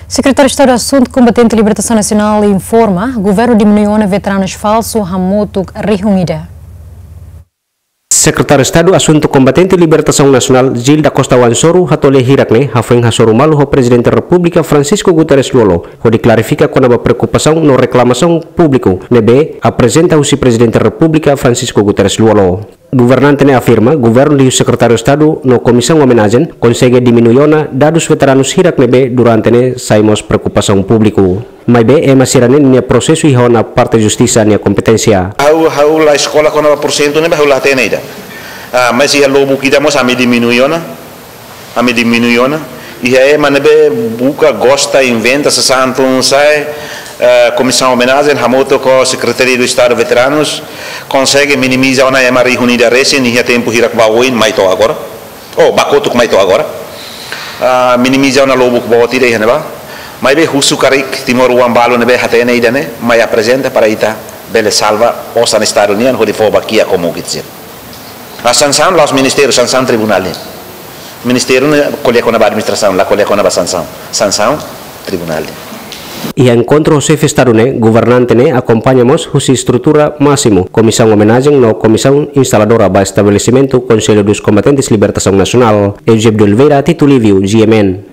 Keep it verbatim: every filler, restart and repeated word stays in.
Sekretáriu Estadu Asuntu Kombatente Libertasaun Nasionál informa, governu diminui ona veteranus falsu hamutuk rihun ida. Sekretáriu Estadu Asuntu Kombatente Libertasaun Nasionál, Gil da Costa Wansoru, hato'o lia hirak ne'e hafoin hasoru malu ho Prezidente Repúblika Francisco Guterres Lú-Olo, hodi klarifika kona-ba preokupasaun no reklamasaun públiku ne'ebé aprezenta husi Prezidente Repúblika Francisco Guterres Lú-Olo. Governante ne'e afirma, governu liu Sekretáriu Estadu no Komisaun Omenajen konsege diminui ona dadus veteranus hirak ne'ebé durante ne'e sai mós preokupasaun públiku. Maibé ema sira-ne'e nia prosesu iha ona parte justisa nia kompeténsia. Ha'u, ha'u la eskola kona-ba porsentu ne'ebé ha'u la hatene ida. Ah, mas iha lubuk ida mós ami diminui ona. Ami diminui ona. Iha ema ne'ebé buka, gosta, inventa, sasán tun sa'e, eh, Komisaun Omenajen hamutuk ho Sekretaria do Estadu Veteranus konsege minimiza ona ema rihun ida resin iha tempu hirak ba oin mai to'o agora. Oh, ba kotuk mai to'o agora. Ah, minimiza ona lubuk boot ida iha ne'ebá. Maibé husu karik timoroan balu ne'ebé hatene ida-ne'e, mai aprezenta para ita bele salva osan Estadu nian hodi fó ba kiak ho mukit sira. Ah, sansaun la'ós ministériu, sansaun tribunál nian. Ministériu ne'e ko'alia kona-ba administrasaun, la ko'alia kona-ba sansaun. Sansaun tribunál nian. Iha enkontru ho Xefe Estadu ne'e, governante ne'e akompaña mós husi estrutura másimu, Komisaun Omenajen no Komisaun Instaladora ba estabelesimentu Conselho dos Combatentes Libertação Nacional. Eusébio de Oliveira, Tito Lívio, G M N.